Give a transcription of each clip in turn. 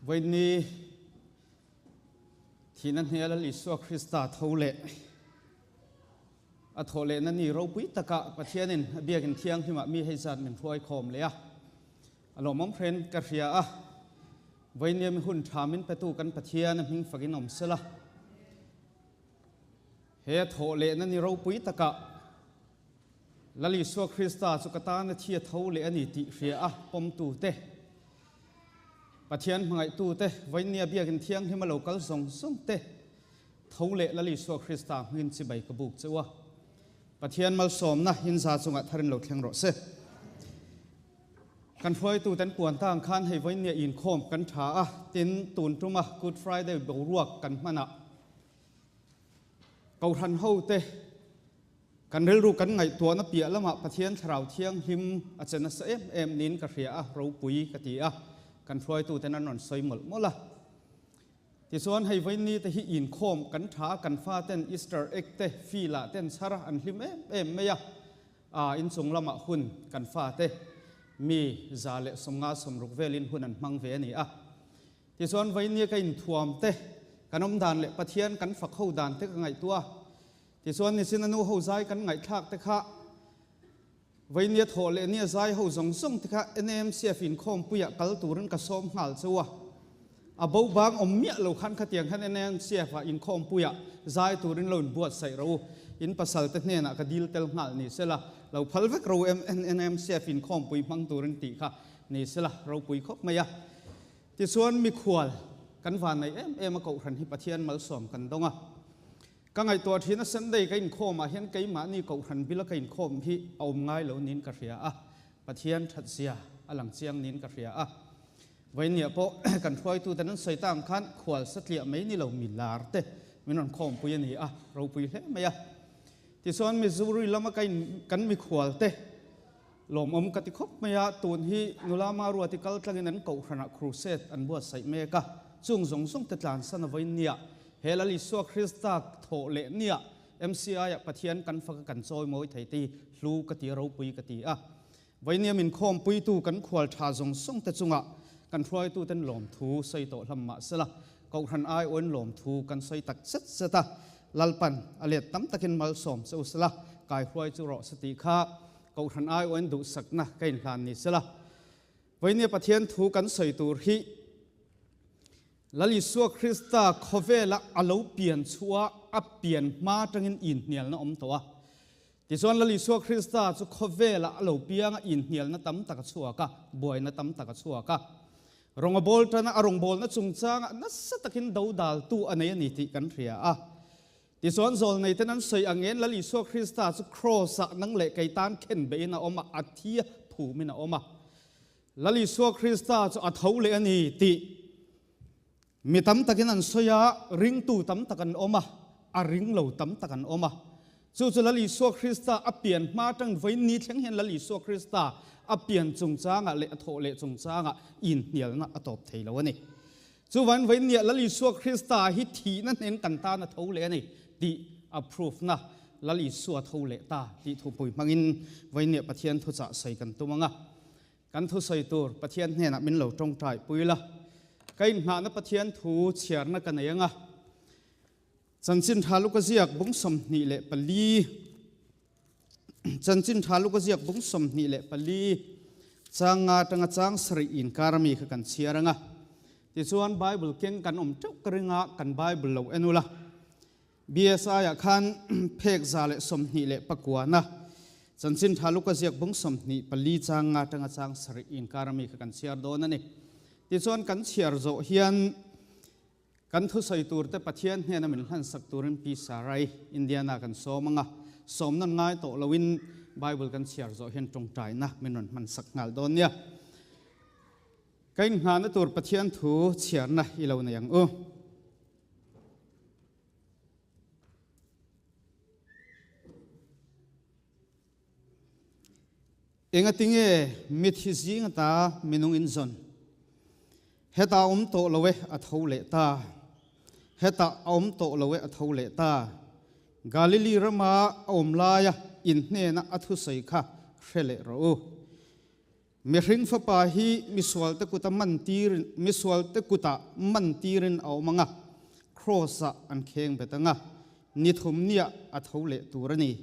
Vawiinni thihna hne Lal Isua Krista tho leh a thawh lehna ni ropui takah Pathianin a biakin thianghlimah mi hei zat min hruai khawm leh a, a lawmawm hren ka hria a. Vawiinnia mi hun tha min petu kan Pathian a hming fakin awm sela. He a thawh lehna ni ropui takah Lal Isua Krista chu ka tana thi a tho leh a ni tih hria a pawmtute, Pathian hmangaihtute, vawiinnia biakin thianghlim a lo kal zawng zawngte tho leh Lal Isua Krista hmingin chibai ka buk cheu a. Pathian malsawmna inza chungah tharin lo thleng rawh se. Kan hruaituten puan tang khan hei vawiinnia inkhawm kan tha a, tin tun tuma Good Friday boruak kan hmanah Kohhran hote kan rilru kan ngaihtuahna piah lamah Pathian Thlarau Thianghlim a che nasa em em niin ka hria a, ropui ka ti a, kan hruaituten an rawn sawi mawlh mawlh a. Tichuan hei vawiinni te hi inkhawm kan tha a, kan faten Easter egg te, field-ah te an chhar a, an hlim em em mai a, aa inchung lamah hun kan fate mi 156 velin hun an hmang ve a ni a. Tichuan vawiinni ka inthuam te, kan awm dan leh Pathian kan fak ho dan te ka ngaihtuah a. Tichuan nichin a nu ho zai kan ngaihthlak te kha vawiinni a thawh leh nia zai ho zawng zawng te kha NAMCF inkhawmpuiah kal turin ka sawm nghal cheu a. A bo bang awm miah lo khan khatiang khan NAMCF ah inkhawmpuiah zai turin lo inbuatsaih ro u. In pasal te hnenah ka dil tel nghal ni sela, lo phal vek ro u NAMCF inkhawmpui hmang turin tih kha ni sela ropui khawp mai a. Tichuan mikhual kan van nei em em a Kohhran hi Pathian malsawm kan dawng a. Ka ngaihtuah thin a Sunday ka inkhawm ah hian keimahni Kohhran bila ka inkhawm hi a awm ngai lo niin ka hria a, Pathian that zia a lang chiang niin ka hria a. Vawiinniah pawh kan hruaituten an sawi ta ang khan khual satliah mai ni lo mi lar te min rawn khawmpui a ni a, ropui hle mai a. Tichuan Missouri lama ka in kan mikhual te Lawmawm ka ti khawp mai a, tun hi nula Maruati kal tlangin an kohhranah crusade an buatsaih mek a, chung zawng zawng te tlansan a vawiin nia, he Lal Isua Krista thawh leh nia MCI ah Pathian kan fak a kan chawi mawi thei te hi hlu ka ti a, ropui ka ti a. Vawinia min khawmpuitu kan khual tha zawng zawng te chungah kan hruaituten lawmthu sawi tawh hlam mah sela, kohhran aiawin lawmthu kan sawi tak zet zet a, Lalpan a let tam takin malsawm che u sela, kaihruai chu rawh se tih kha Kohhran aiawin duhsakna ka inhlan ni sela, vawinia Pathian thu kan sawi tur hi Lal Isua Krista khawvela a lo pian chhuah a pian hma atangin inhnialna awm tawh a. Tichuan Lal Isua Krista chu khawvela a lo pianga inhnialna tam tak a chhuak a, buaina tam tak a chhuak a. Rawng a bawl tana a rawngbawlna chungchangah nasa takin dodaltu a nei a ni tih kan hria a. Tichuan zawlnei ten an sawi angin Lal Isua Krista chu Kraws-ah nang leh kei tan khen beihin a awm a, a thi a, phumin a awm a. Lal Isua Krista chu a tho leh a ni tih mi tam takin an sawi a, ringtu tam tak an awm a, a ring lo tam tak an awm a. Chu chu Lal Isua Krista a pian hma atang vawiin ni thleng hian Lal Isua Krista a pian chungchangah leh a thawh leh chungchangah inhnialna a tawp thei lo a ni. Chuvan vawinia Lal Isua Krista hi thihna hnen kan tan a tho leh a ni tih a proof na Lal Isua tho leh ta tih thupui hmangin vawinia Pathian thuchah sawi kan tum ang a. Kan thusawi tur Pathian hnenah min lo tawngtai pui la. Ka inhnahna Pathian thu chhiarna ka nei ang a. Chanchin tha luka ziak bung 24 Chanchin tha luka ziak bung 24 chang nga atanga chang sarih inkar ami kha kan chhiar ang a. Tichuan Bible keng kan awm teuh ka ring a, kan Bible lo en ula. BSI ah khan phek 129 na Chanchin tha luka ziak bung 24 chang nga atanga chang sarih inkar ami kha kan chhiar dawn a ni. Tichuan kan chhiar zawh hian Kan thusawi tur te Pathian hnena min hlansak turin Pi Sarai, Indiana kan sawm ang a, sawm nawn ngai tawh loin Bible kan chhiar zawh hian tawngtaina min rawn hmansak nghal dawn nia. Ka inngahna tur Pathian thu chhiarna i lo nei ang u. Engatinge mithi zing ata minung in zawn? Heta awm tawh lo e a tho leh ta. Heta a awm tawh lo e a tho leh ta. Galili rama a awm laia in hnena a thusawi kha hre leh rawh u. Mihring Fapa hi misualte kuta mantirin, misualte kutah mantirin a awm ang a, Kraws-ah an kheng bet ang a, ni thum niah a tho leh tur a ni,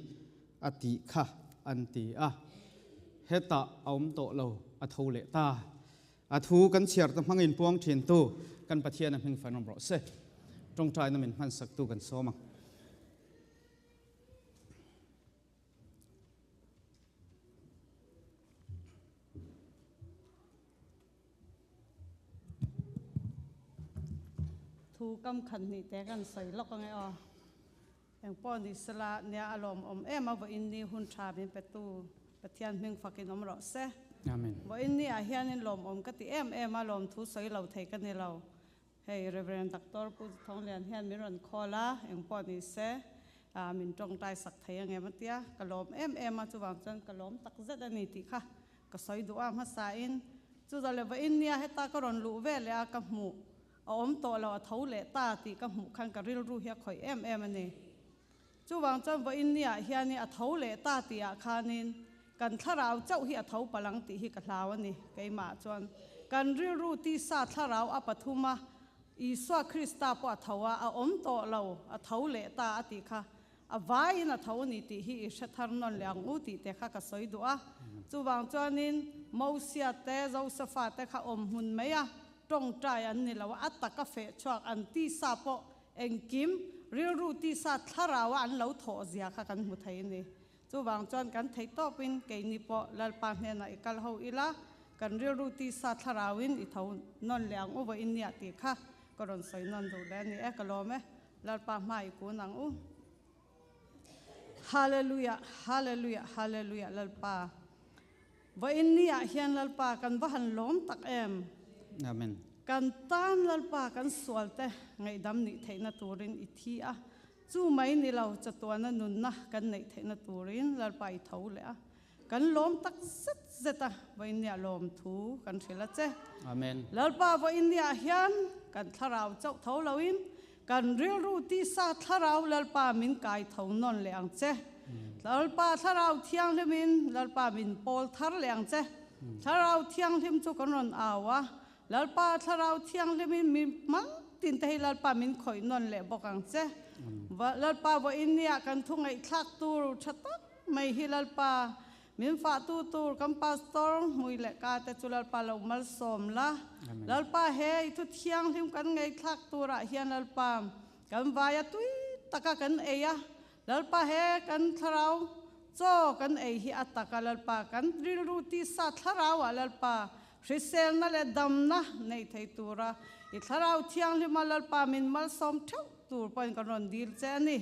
a tih kha an ti a. Hetah a awm tawh lo, a tho leh ta. A thu kan chhiar ta hmangin puang thintu kan Pathian a hming fan awm rawh se. Tawngtaina min hmansaktu kan sawm ang. Thu kam khat hnih te kan sawi lawk ange aw. Eng pawh ni sela nia a lawmawm em a vawiin ni hun tha min petu Pathian hming fakin awm rawh se. Amen. Vawiin ni ah hianin lawmawm ka ti em em a lawmthu sawi lo thei ka ni lo. Hei Rev. Doctor Pu Thonglian hian min rawn call a, eng pawh ni se min tawngtai sak thei ang em a tia, ka lawm em em a, chuvang chuan ka lawm tak zet a ni tih kha ka sawi duh a hmasain chuzawh leh vawiin nia heta ka rawn luh ve leh a ka hmuh a awm tawh lo a tho leh ta tih ka hmuh khan ka rilru hi a khawih em em a ni. Chuvang chuan vawiin niah hianin a tho leh ta tihah khanin kan thlarau chauh hi a tho palh ang tih hi ka hlau a ni. Keimah chuan kan rilru tisa thlarau a pathum a, Isua Krista pawh a tho a, a awm tawh lo, a tho leh ta a tih kha a vaiin a tho a ni tih hi i hre thar nawn leh ang u tih te kha ka sawi duh a. Chuvang chuanin Mosia te, Josefa te kha awm hmun mai a, tawngtai an ni lo a, a taka feh chhuak an tisa pawh Engkim, rilru tisa thlaraua an lo thawh zia kha kan hmu thei a ni. Chuvang chuan kan theih tawpin keini pawh Lalpa hnenah i kal ho ila, kan rilru tisa thlarauin i tho nawn leh ang u vawiin nia tih kha ka rawn sawi nawn duh leh a ni e, ka lawm e. Lalpa hma i kun ang u. Hallelujah, Hallelujah, Hallelujah Lalpa. Vawiin niah hian Lalpa kan va han lawm tak em? Amen. Kan tan Lalpa kan sualte ngaihdam nih theihna turin i thi a, chu mai ni lo chatuana nunna kan neih theihna turin Lalpa i tho leh a. Kan lawm tak zet zet a, vawiin niah lawm thu kan hrilh a che. Amen. Lalpa vawiin niah hian kan thlarau chauh tho loin Kan rilru tisa thlarau Lalpa min kai tho nawn leh ang che. Lalpa thlarau thianghlimin Lalpa min pawl thar leh ang che. Thlarau thianghlim chu kan rawn au a, Lalpa thlarau thianghlimin mi hmang tin te hi Lalpa min khawih nawn leh bawk ang che. Lalpa vawiin nia kan thu ngaihthlak tur tha tak mai hi Lalpa Min fahtu tur kan pastor hmui leh ka te chu Lalpa lo malsawm la. Lalpa he i thu thianghlim kan ngaihthlak turah hian Lalpa kan vaia tui taka kan ei a, Lalpa he kan thlarau chaw kan ei hi a taka Lalpa kan rilru tisa thlarauah Lalpa hriselna leh damna nei thei tura i thlarau thianghlima Lalpa min malsawm theuh Tur pawhin kan rawn dil che a ni.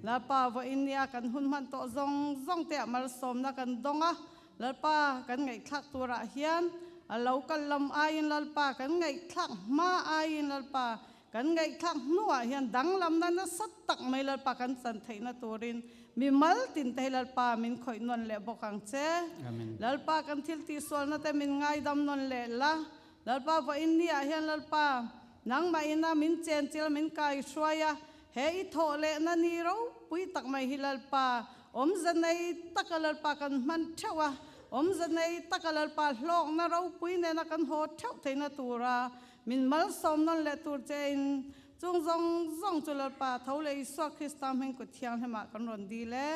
Lalpa vawiin nia kan hun hman tawh zawng zawng te ah malsawmna kan dawng a, Lalpa kan ngaihthlak turah hian a lo kal lam aiin Lalpa kan ngaihthlak hma aiin Lalpa kan ngaihthlak hnuah hian danglamna nasa tak mai Lalpa kan chan theihna turin mi mal tin te hi Lalpa min khawih nawn leh bawk ang che. Lalpa kan thil tihsualna te min ngaidam nawn leh la. Lalpa vawiin niah hian Lalpa, nangmah ina min chenchil min kai hruai a, he i thawh lehna ni ropui tak mai hi Lalpa, awmze nei taka Lalpa kan hman theuh a, awmze nei taka Lalpa hlawkna ropui nena kan haw theuh theihna tura min malsawm nawn leh tur chein chung zawng zawng chu Lalpa tho leh Isua Krista hming kut thianghlimah kan rawn dil e.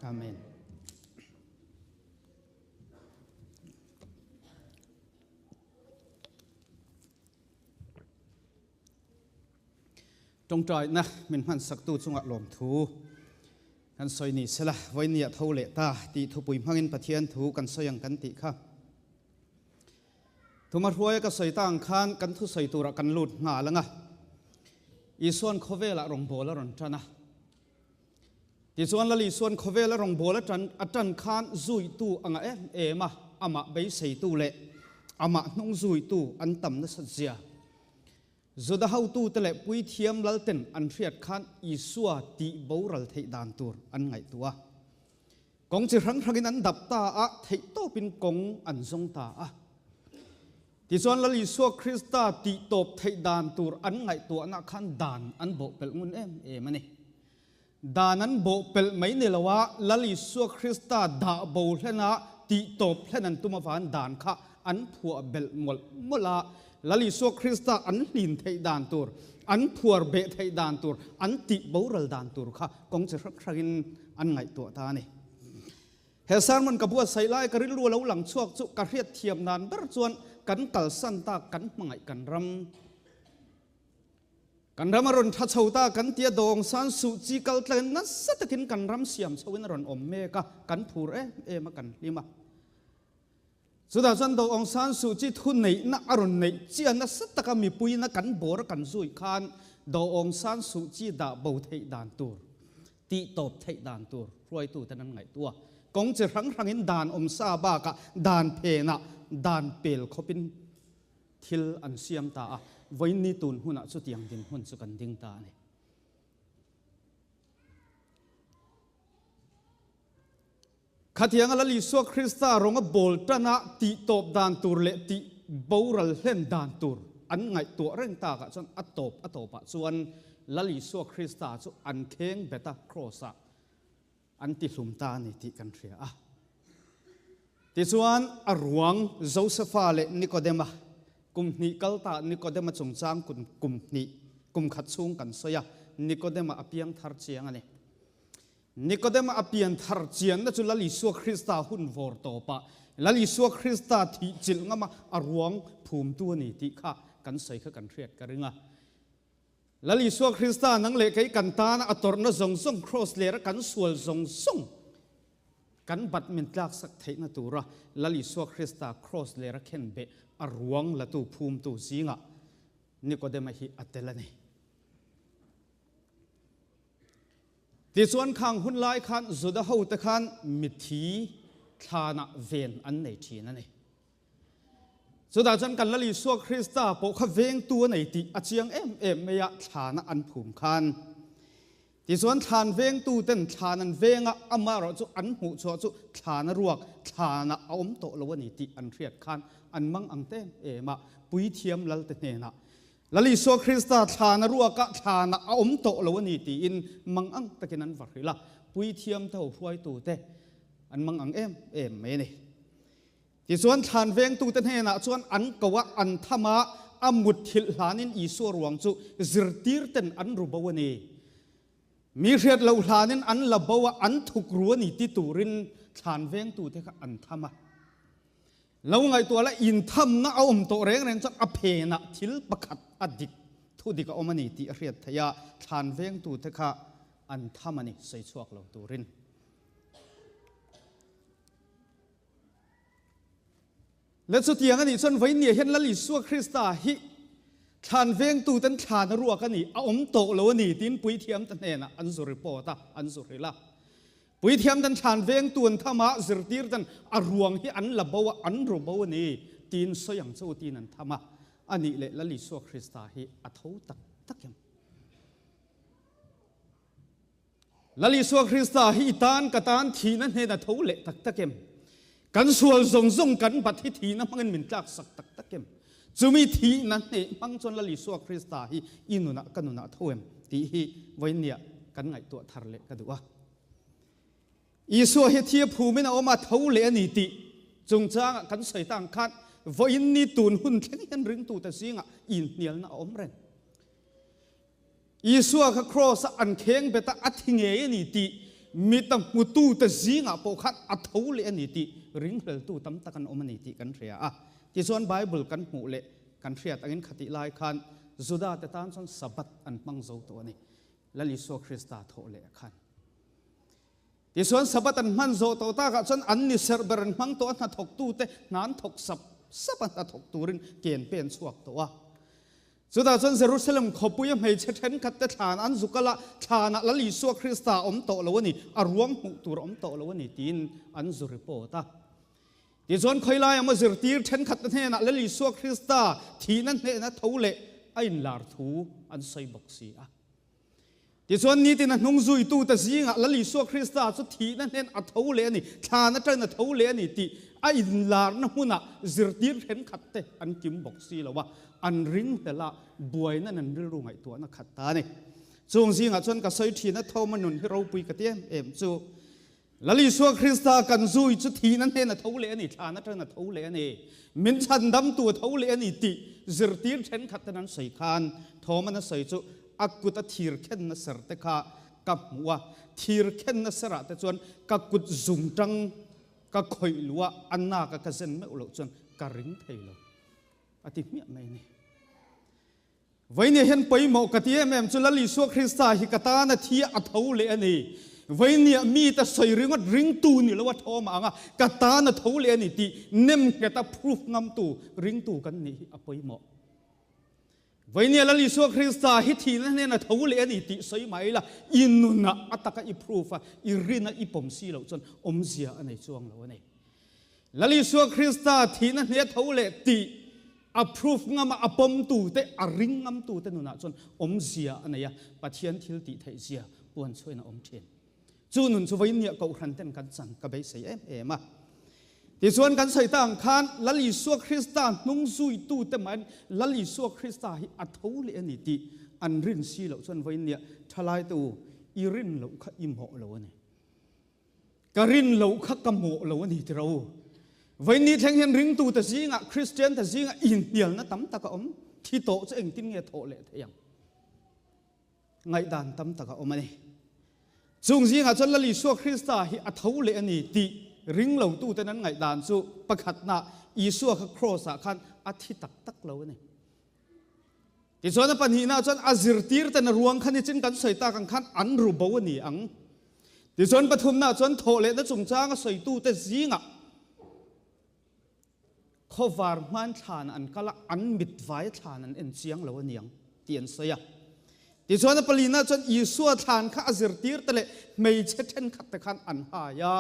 Amen. Tawngtaina min hmansaktu chungah lawmthu kan sawi ni sela, vawinia tho leh ta tih thupui hmangin Pathian thu kan sawi ang kan tih kha. Thuma hruaia ka sawi ta ang khan kan thusawi turah kan lut nghal ang a. Isuan khawvelah rawngbâwl a rawn ṭan a. Tichuan Lal Isuan khawvela rawngbâwl a ṭan a ṭan khan zuitu a ngah em em a, amah beiseitu leh amah hnung zuitu an tam nasat zia. Juda hotute leh puithiam lalten an hriat khan Isua tih boral theih dan tur an ngaihtuah a. Kawng chi hrang hrangin an dap ta a, theihtawpin kawng an zawng ta a. Tichuan Lal Isua Krista tihtawp theih dan tur an ngaihtuahna khan dan an bawhpelh ngun em em a ni. Dan an bawhpelh mai ni loa Lal Isua Krista dah bo hlena tihtawp hlen an tum avangin dan kha an phuah belh mawlh mawlh a, Lal Isua Krista an hlin theih dan tur, an phuar beh theih dan tur, an tih boral dan tur kha kawng chi hrang hrangin an ngaihtuah ta a ni. He sermon ka buatsaih lai ka rilru a lo lang chhuak chu ka hriat thiam dan ber chuan kan kalsan tak kan hmangaih kan ram Kan ram a rawn tha chho ta kan tia dawng san suh chi kal tlangin nasa takin kan ram siam chhoin a rawn awm mek a, kan phur em em a kan hlim a. Chutah chuan Dawng San Suu Kyi thu neihna a rawn neih chiah nasa taka mipuiina kan bawr a kan zui khan Dawng San Suu Kyi dah bo theih dan tur, tih tawp theih dan tur hruaituten an ngaihtuah. Kawng chi hrang hrangin dan awm sa bakah dan phenah dan pel khawpin thil an siam ta a, vawiinni tun hunah chutiang dinhmun chu kan ding ta a ni. Khatianga Lal Isua Krista rawnga bawl tana tih tawp dan tur leh tih boral hlen dan tur an ngaihtuah reng takah chuan a tawp a tawpah chuan Lal Isua Krista chu an kheng bet a, Cross-ah an tihlum ta a ni tih kan hria a. Tichuan a ruang Josefa leh Nikodema kum hnih kal ta Nikodema chungchang kum hnih kum khat chhung kan sawi a, Nikodema a piang thar chiang a ni. Nikodema a pian thar chianna chu Lal Isua Krista hun vawr tawpah Lal Isua Krista thih chilh ngama a ruang phumtu a ni tih kha kan sawi kha kan hriat ka ring a. Lal Isua Krista nang leh kei kan tana a tawrhna zawng zawng Kraws lera kan sual zawng zawng kan bat min tlaksak theihna tura Lal Isua Krista Kraws lera khenbeh a ruang latu phumtu zingah Nikodema hi a tel a ni. Tichuan khang hun lai khan Juda hote khan mithi thlanah ven an nei thin a ni. Chutah chuan kan Lal Isua Krista pawh kha vengtu a nei tih a chiang em em mai a, thlana an phum khan. Tichuan thlan vengtu ten thlan an veng a, amaherawh chu an hmuh chhuah chu thlan a ruak, thlanah a awm tawh lo a ni tih an hriat khan an mang ang te em em a, Puithiam Lalte hnenah Lal Isua Krista thlan a ruak a, thlanah a awm tawh lo a ni tiin mang ang takin an va hrilh a, puithiam te ho hruaitute an mang ang em em mai a ni. Tichuan thlan vengtute hnenah chuan an ko a, an tham a, a mutthilh hlanin Isua ruang chu zirtirten an ru bo a ni. Mi hriat loh hlanin an la bo a, an thuk ru a ni ti turin thlan vengtute kha an tham a. Lo ngaihtuah la, inthamna a awm tawh reng reng chuan a phenah thil pakhat a dik, thu dik a awm a ni tih a hriat theih a, thlan vengtute kha an tham a ni, sawi chhuak lo turin. Le chutiang a nih chuan vawiinniah hian Lal Isua Krista hi thlan vengtuten thlan a ruak a ni, a awm tawh lo a ni tiin puithiamte hnenah an zu report a, an zu hrilh a. Puithiam ten thlan vengtu an tham a, zirtir ten a ruang hi an la bo a, an ru bo a ni tiin sawi ang che u tiin an tham a. A nih leh Lal Isua Krista hi a tho tak tak em? Lal Isua Krista hi i tan ka tan thihna hnen a tho leh tak tak em? Kan sual zawng zawng kan bat hi thihna hmangin min tlak sak tak tak em? Chumi thihna hneh hmang chuan Lal Isua Krista hi i nunah ka nunah tho em? tih hi vawiinniah kan ngaihtuah thar leh ka duh a. Isua hi thia phumin a awm a, tho leh a ni tih chungchangah kan sawi ta ang khan vawiinni tun hun thleng hian ringtute zingah inhnialna a awm reng. Isua kha kraws-a an kheng bet a, a thi ngei a ni tih mita hmutute zingah pawh khan a tho leh a ni tih ringhleltu tam tak an awm a ni tih kan hria a. Tichuan Bible kan hmuh leh kan hriat angin khatih lai khan Juda-te tan chuan Sabbath an hmang zo tawh a ni. Lal Isua Krista thawh leh khan. Tichuan Sabbath an hman zawh tawh takah chuan an ni serh ber an hmang tawh a, hnathawktute hna an thawk sap sap a, hnathawk turin ke an pen chhuak tawh a. Chutah chuan Jerusalem khawpuia hmeichhe thenkhatte thlan an zu kal a, thlanah Lal Isua Krista a awm tawh lo a ni, a ruang hmuh tur a awm tawh lo a ni tiin an zu report a. Tichuan khawilai emaw zirtir thenkhatte hnenah Lal Isua Krista thihna hnehna tho leh a inlar thu an sawi bawk si a. Tichuan nitin a hnung zuitute zingah Lal Isua Krista chu thihna hnen a tho leh a ni, thlan atangin a tho leh a ni tih a inlarna hmunah zirtir thenkhatte an kim bawk si lo a, an ringhlel a, buaina nan rilru ngaihtuahna khat ta a ni. Chung zingah chuan ka sawi thin a, Thoma nun hi ropui ka ti em em chu. Lal Isua Krista kan zui chu thihna hnen a tho leh a ni, thlan atangin a tho leh a ni, min chhandamtu a tho leh a ni tih zirtir thenkhat ten an sawi khan Thawman a sawi chu a kut a thir khenna ser te kha ka hmuh a, thir khenna serah te chuan ka kut zungtang ka khawih luh a, a nak a ka zen meuh loh chuan ka ring thei lo a ti hmiah mai a ni. Vainia hian pawimawh ka ti em em chu Lal Isua Krista hi ka tan a thi a tho leh a ni. Vainia mite sawi ringawt ringtu ni lo a tho mah ang a, ka tan a tho leh a ni tih nem ngheta proof ngamtu ringtu kan nih hi a pawimawh. Vainia Lal Isua Krista hi thihna hnen a tho leh a ni tih sawi mah ila i nunah a taka i proof a, i rin a i pawm si loh chuan awmzia a nei chuang lo a ni. Lal Isua Krista thihna hne tho leh tih a proof ngam a, a pawmtu te, a ring ngamtu te nunah chuan awmzia a nei a, Pathian thil tih theih zia puan chhuain a awm thin. Chu nun chu vawiin kohhran ten kan chan ka beisei em em a. Tichuan kan sawi ta ang khan Lal Isua Krista hnung zuitu te mahin Lal Isua Krista hi a tho leh a ni tih an rin si loh chuan vawiin thalai te u i rin loh kha i mawh lo a ni. Ka rin loh kha ka mawh lo a ni ti ro. Vawiin thleng hian ringtute zingah, Kristiante zingah inhnialna tam tak a awm. Thi tawh chu engtin nge thawh leh theih ang? Ngaihdan tam tak a awm a ni. Chung zingah chuan Lal Isua Krista hi a tho leh a ni tih ring lotuten an ngaihdan chu pakhatna, Isua kha Kraws-ah khan a thi tak tak lo a ni. Tichuan a pahnihna chuan a zirtirten a ruang kha nichin kan sawi tak ang khan an ru bo a ni ang. Tichuan pathumna chuan thawhlehna chungchanga sawitute zingah khawvar hman thlan an kal a, an mitvai thlan an en chiang lo a ni ang tih an sawi a. Tichuan a palina chuan Isua thlan kha a zirtirte leh hmeichhe thenkhatte khan an hai a,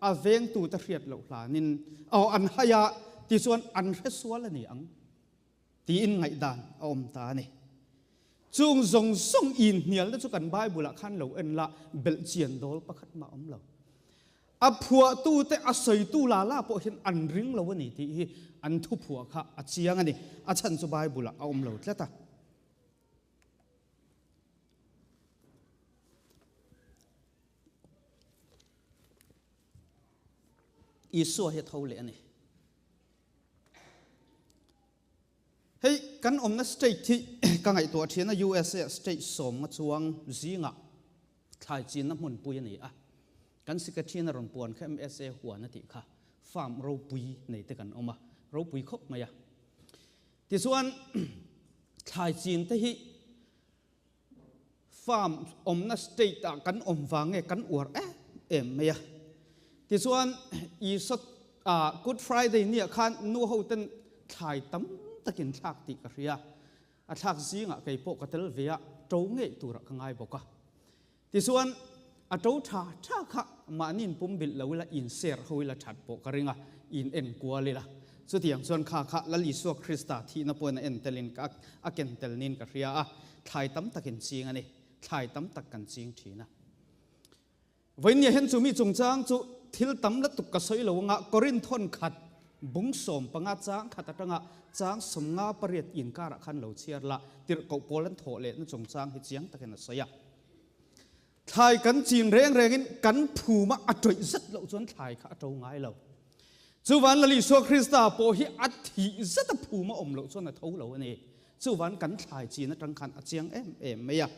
a vengtute hriat loh hlanin aw an hai a, tichuan an hresual a ni ang. Tiin ngaihdan a awm ta a ni. Chung zawng zawng inhnialna chu kan Bible-ah khan lo en la, belh chian dawl pakhat mah a awm lo. A phuahtute, a sawitu la la pawh hian an ring lo a ni tih hi an thuphuah kha a chiang a ni. A chhan chu Bible-ah a awm lo tlat a. Isua hi a tho leh a ni. Hei kan awmna state hi ka ngaihtuah thin a, USA state sawmnga chuang zingah thlai chinna hmunpui a ni a. Kan secretary in a rawn puan kha MSA huan a tih kha farm ropui nei te kan awm a, ropui khawp mai a. Tichuan thlai chin te hi Farm awmna state ah kan awm vang nge kan uar em em mai a. Tichuan Isua ah Good Friday ni ah khan nu ho ten thlai tam takin thlak tih ka hria. A thlak zingah kei pawh ka tel ve a, to ngei turah ka ngai bawk a. Tichuan a to tha tha kha mahni in pum bilh lo ila in ser ho ila that pawh ka ring a, in en kual ila. Chutiang chuan kha kha Lal Isua Krista thihna pawhin a en telin ka a ken tel niin ka hria a, thlai tam takin ching a ni, thlai tam tak kan ching thin a. Vawinia hian chumi chungchang chu thil tam lutuk ka sawi lo anga Korinthon khat bung 15 chang khat atanga chang 58 inkarah khan lo chhiar la, tirhkoh pawl an thawh lehna chungchang hi chiang takin a sawi a. Thlai kan chin reng rengin kan phuma a tawih zet loh chuan thlai kha a to ngai lo. Chuvan Lal Isua Krista pawh hi a thih zet a phuma awm loh chuan a tho lo a ni. Chuvan kan thlai chin atang khan a chiang em em mai a.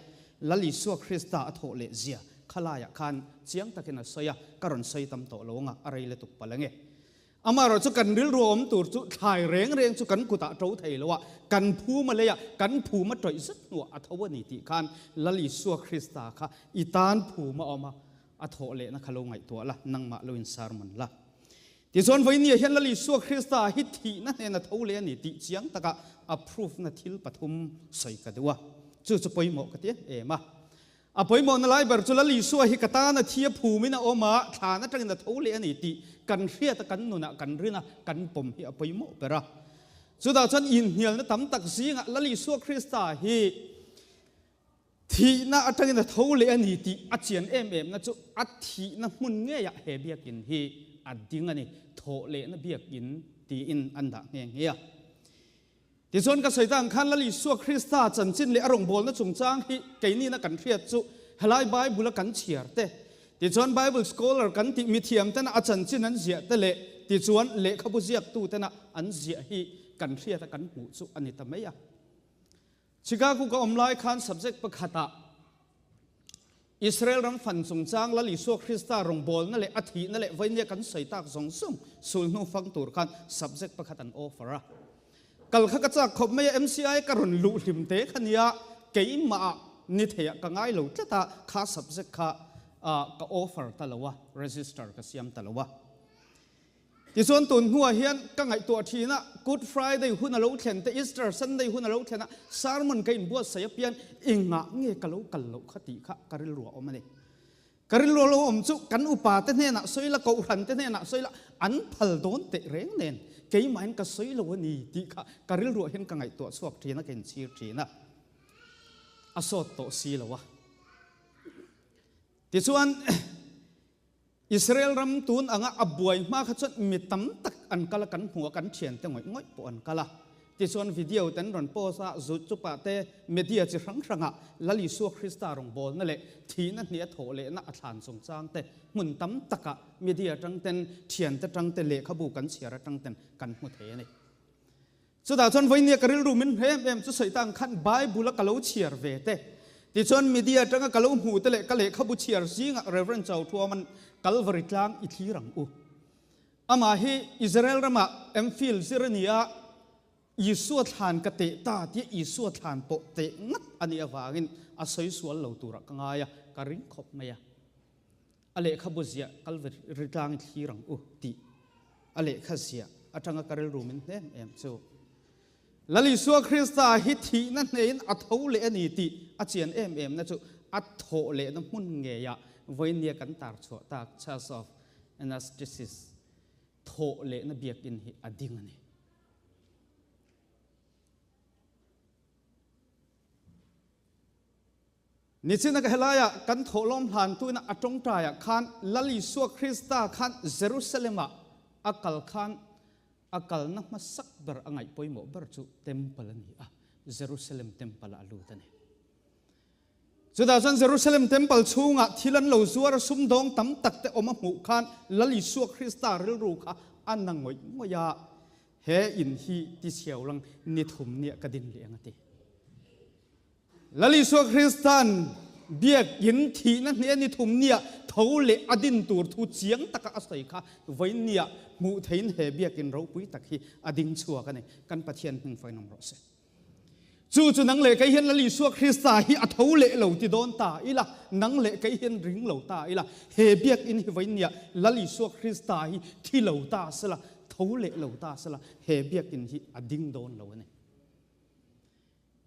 Lal Isua Krista a thawh leh zia khalaiah khan chiang takin a sawi a, ka rawn sawi tam tawh lo anga a rei lutuk palh ange. Amaherawh chu kan rilru awm tur chu thlai reng reng chu kan kutah to thei lo a, kan phum a lei a, kan phum a tawih zet hnuah a tho a ni tih khan Lal Isua Krista kha i tan phum a awm a, a thawh lehna kha lo ngaihtuah la, nangmah lo insarman la. Tichuan vawinia hian Lal Isua Krista hi thihna hnena tho leh a ni tih chiang takah a proof-na thil pathum sawi ka duh a, chu chu pawimawh ka ti em em a. A pawimawhna lai ber chu Lal Isua hi ka tana thi a phumin a awm a, thlan atangin a tho leh a ni tih kan hriat a, kan nunah kan rin a, kan pawm hi a pawimawh ber a. Chutah chuan inhnialna tam tak zingah Lal Isua Krista hi thihna atangin a tho leh a ni tih a chian em emna chu a thihna hmun ngeiah he biakin hi a ding a ni, thawh lehna biakin tiin an dah nghe nghe a. Tichuan ka sawi ta ang khan Lal Isua Krista chanchin leh a rawngbawlna chungchang hi keinina kan hriat chu helai Bible-a kan chhiar te. Tichuan Bible scholar kan tih mithiam tena a chanchin an ziah te leh tichuan lehkhabu ziaktu tena an ziah hi kan hriat a kan hmuh chu a ni ta mai a. Chicago ka awm lai khan subject pakhatah Israel ram fan chungchang Lal Isua Krista rawngbawlna leh a thihna leh vainia kan sawi tak zawng zawng sulhnu fang tur khan subject pakhat an offer a. Kal kha ka chak khawp mai a, MCI ka rawn luh hlim te kha nia, keimah ni theiah ka ngai lo tlat a, kha subject kha ka offer ta lo a, register ka siam ta lo a. Tichuan tun hnuah hian ka ngaihtuah thin a, Good Friday hun a lo thlen te, Easter Sunday hun a lo thlen a, sermon ka inbuatsaih apiang engah nge ka lo kal loh kha tih kha ka rilru a awm a ni. Ka rilru a lo awm chu kan upa te hnenah sawi la, kohhran te hnenah sawi la, an phal dawn teh reng nen keimahin ka sawi lo a ni tih kha ka rilruah hian ka ngaihtuah chhuak thin a, ka inchhir thin a, a sawt tawh si lo a. Tichuan. Israel ram tun anga a buai hma kha chuan mi tam tak an kal a, kan hmu a, kan thiante ngawih ngawih pawh an kal a. Tichuan video te an rawn post a, zut chupa te media chi hrang hrangah Lal Isua Krista rawngbawlna leh thihna hnih a thawh lehna a thlan chungchang te hmun tam takah media atang ten, thiante atang te, lehkhabu kan chhiar atang ten kan hmu thei a ni. Chutah chuan vawinia ka rilru min hre em em chu sawi ta ang khan Bible a ka lo chhiar ve te, tichuan media atanga ka lo hmuh te leh ka lehkhabu chhiar zingah Rev. Chau Thuaman Calvary tlang i thlir ang u. Amah hi Israel ramah MPhil zir a ni a, Isua thlan ka teh ta tia Isua thlan pawh teh ngat a nih avangin a sawi sual lo turah ka ngai a, ka ring khawp mai a. A lehkhabu ziah Calvary tlang i thlir ang u tih a lehkha ziah atanga ka rilru min hnem em chu Lal Isua Krista hi thihna hneiin a tho leh a ni tih a chian em em na chu a thawh lehna hmun ngeiah vawinia kan tar chhuah tak Church of Anastasis thawh lehna biakinn hi a ding a ni. Nichina ka helaiah kan thawhlawm hlantuina a tawngtaiah khan Lal Isua Krista khan Jerusalem-ah a kal khan a kalna hmasak ber a ngaih pawimawh ber chu Temple a ni a, Jerusalem Temple-ah a lut a ni. Chutah chuan Jerusalem Temple chhungah thil an lo zuar a, sumdawng tam tak te awm a hmuh khan Lal Isua Krista rilru kha a na ngawih ngawih a, he in hi tichhiau lang ni thum nia ka din leh ang a ti. Lal Isua Krista'n biakinn thihna hne ni thum nia tho leh a din tur thu chiang taka a sawi kha vawiin nia hmuh theiin he biakinn ropui tak hi a ding chhuak a ni. Kan Pathian hming fawiin awm rawh se. Chu chu nang leh kei hian Lal Isua Krista hi a tho leh lo ti dawn ta ila, nang leh kei hian ring lo ta ila, he biakinn hi vawiin nia Lal Isua Krista hi thi lo ta sela, tho leh lo ta sela, he biakinn hi a ding dawn lo a ni.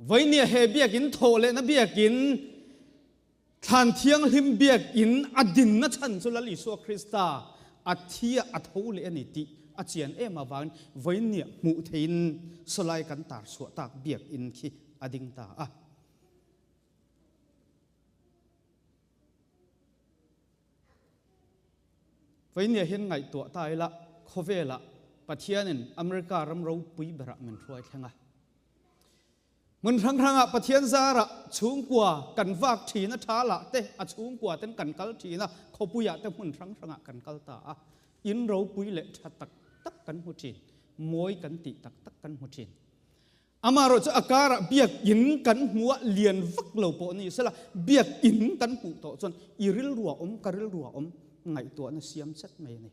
Vainia he biakinn thawh lehna biakinn, thlan thianghlim biakinn a dinna chhan chu Lal Isua Krista a thi a, a tho leh a ni tih a chian em avangin Vainia hmuh theihin sawlai kan tar chhuah tak biakinn khi a ding ta a. Vainia hian ngaihtuah ta ila khawvelah Pathianin America ram ropui berah min hruai thleng a. Hmun hrang hrangah Pathian zarah chhungkua kan vak thin a, tha lah te a chhungkua ten kan kal thin a, khawpuiah te hmun hrang hrangah kan kal ta a, in ropui leh tha tak tak kan hmu thin, mawi kan tih tak tak kan hmu thin. Amaherawh chu a karah biakinn kan hmu a, lian vak lo pawh ni sela, biakinn kan hmuh tawh chuan i rilru a awm, ka rilru a awm, ngaihtuahna siam chet mai a ni.